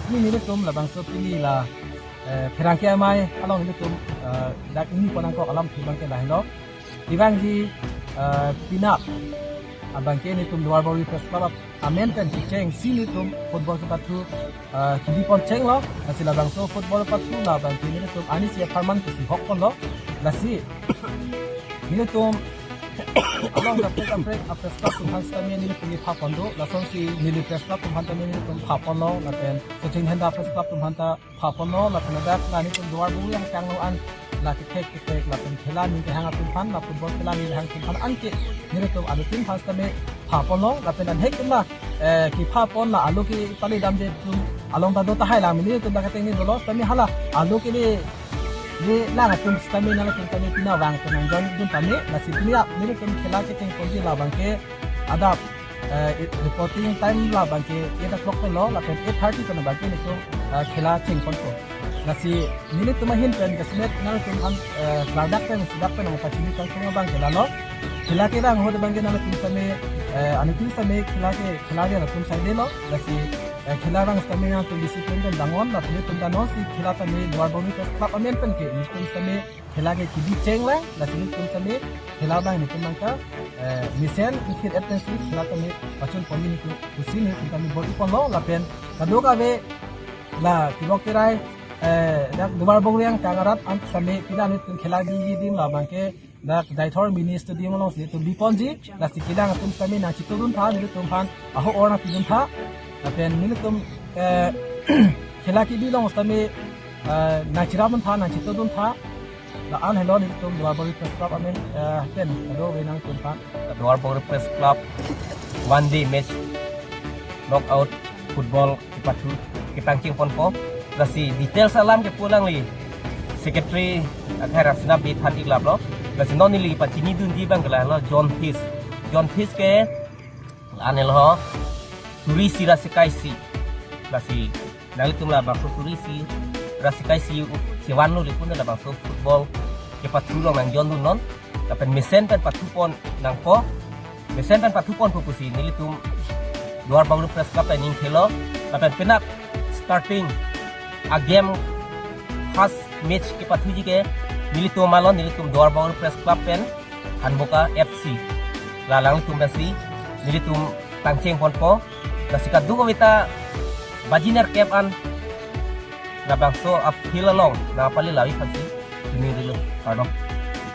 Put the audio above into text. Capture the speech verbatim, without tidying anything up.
Pini nelitum labangso pini la, eh, pherangke amei along nelitum, eh, dak ingni pon nangkok alamthe abangke lahelo. Kevangji, eh, penap abangke nelitum Duarbagori Press Club amen pen kechengsi nelitum football kepathu, eh, kebi pon chenglo. Lasi labangso football pathu labangke nelitum arnisi apharman kesi hok ponlo. Lasi nelitum along kaprek kaprek a-press club atum aphan sitame nelitum kepha pon do. Lasonsi neli press club atum aphan tame nelitum pha ponlo. Lapen Sachin Dhanda Press Club atum aphan ta pha ponlo. Lapen ladak la nelitum Duarbagori angkang along an la kethek kethek lapen khela aning kehang atum aphan, la football khela aning kehang atum aphan anke nelitum anutin aphan sitame pha ponlo. Lapen anhek atum la, eh, kepha pon la alo kepale damde atum along ta do tahai, la nelitum la kateng ni dolo sitame hala alo kele le lang atum sitame nangtum tame pini vang pen nang join dun tame. Lasi pini ap nelitum khela kecheng ponji labangke adap, eh, reporting time labangke eight o'clock pen lo, lapen eight thirty pen abangke nelitum, eh, khela cheng ponpo. Lasi nelitum ahin pen kasemet nangtum an, eh, klardak pen sudak pen nangpachini kangtung abangke lalo. Khela kevang ahut abangke nangtum sitame, eh, anutin sitame khela ke, khela ke latum saidelo. Lasi, eh, khela vang sitame nangtum discipline pen dangon, lapen nelitum dangonsi khela tame Duarbagori Press Club amen pen ke nelitum sitame khela ke kebi chenglang. Lasi nelitum sitame khela abang nelitum nangka, eh, mesen ingthir et pensi khela tame pachun ponji nelitum pusi nelitum tame bor-i ponlo. Lapen kadokave la tibok tirai, eh, dak Duarbagori angkang arat an sitame pini nelitum khela biji adim labangke dak Deithor Mini Stadium alongsi nelitum bi ponji. Lasi kelang atum sitame nangchito duntha, nelitum aphan aho or nangpi duntha. Lapen nelitum, eh, khela kebi along sitame, eh, nangcherap duntha, nangchito duntha. La-an helo nelitum Duarbagori Press Club amen, eh, pen kadokave nangtum aphan. Duarbagori Press Club one day match knockout football kepathu kepangcheng ponpo. Lasi details alam ke pu alangli secretary akhai Rasina Bey aphan iklaplo. Lasi non neli pachini dunji abangke lahelo John Fish. John Fish ke la-an helo suri isi ra sekai isi. Lasi nanglitum labangso suri isi ra sekai isi chevanlo le pun labangso football kepathu along nang join dunnon. Lapen mesen pen pathu pon nangpo. Mesen pen pathu ponpo pusi nelitum Duarbagori Press Club pen ning khelo. Lapen penap starting a-game first match kepathuji ke nelitum malon, nelitum Duarbagori Press Club pen Hanboka F C. La alangtum pensi nelitum pangcheng ponpo. Lasi kadokave ta baji nerkep an labangso a-field along nangpale lavi aphansi chini dilo. Kardom.